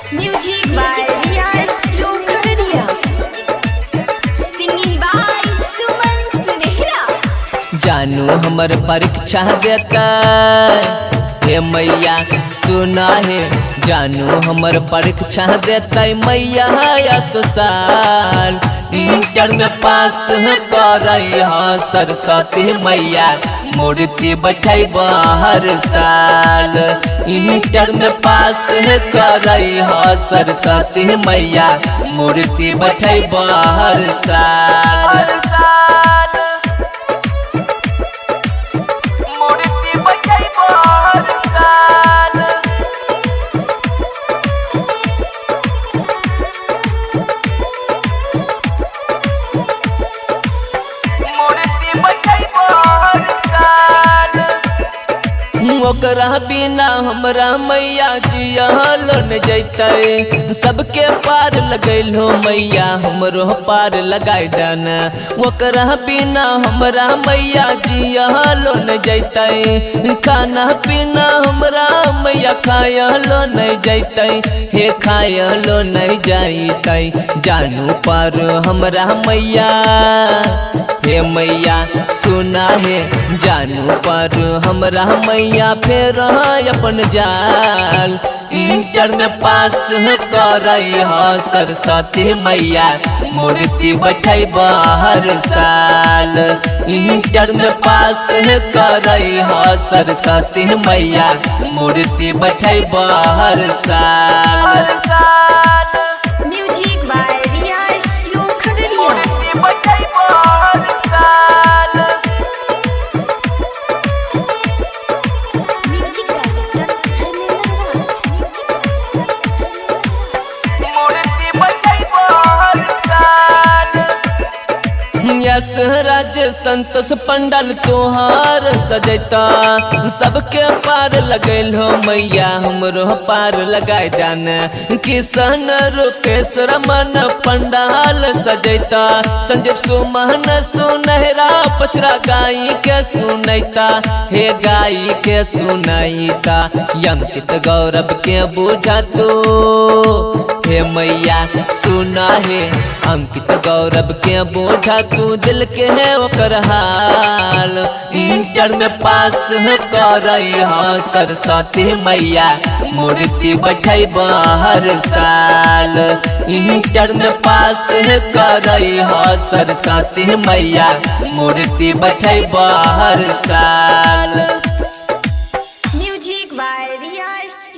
Music by Riya studio Khagaria. Singing by Suman Sunehra. जानू हमर परीक्षा देता, हे मैया सुना हे। जानू हमर परीक्षा देता मैया ससुराल, इंटर में पास कर सरस्वती मैया, मूर्ति बैठब हर साल। इंटर में पास कर सरस्वती मैया, मूर्ति बैठब हर साल। मूर्ति बैठब हर साल। मूर्ति बैठब हर साल। ओकरा बिना हमरा मैया जियल न जैतै, सबके पार लगैलो मैया, हमरो पार लगाय देन। ओकरा बिना हमरा मैया जियल न जैतै, खाना पीना हमरा मैया खायलो नहीं जैतै, हे खायलो नहीं जैतै। जानू पर हमरा मैया, हे मैया सुना हे। जानू पर हमरा मैया फेर अपन जाल, इंटर में पास कर सरस्वती मैया, मूर्ति बैठब हर साल। इंटर में पास कर सरस्वती मैया, मूर्ति बैठब हर साल। Music by Riya studio Khagaria. मूर्ति बैठब हर साल। Music director Dharmendra Raj. Music director Dharmendra Raj. मूर्ति बैठब हर साल। यस राज संतोष पंडल तोहार सजैता, सबके पार लगैलो मैया, हमरो पार लगाय दान। किशन रूपेश रमन पंडाल सजैता, संजीव सुमन सुनहरा पचरा गाई के सुनैता, हे गाई के सुनैता। अंकित गौरव के बुझा तू, हे मैया सुना हे। अंकित गौरव के बोझा तू दिल के है ओकर हाल, इंटर में पास कर सरस्वती मैया, मूर्ति बैठब हर साल। इंटर में पास कर सरस्वती मैया, मूर्ति बैठब हर साल। Music by Riya studio.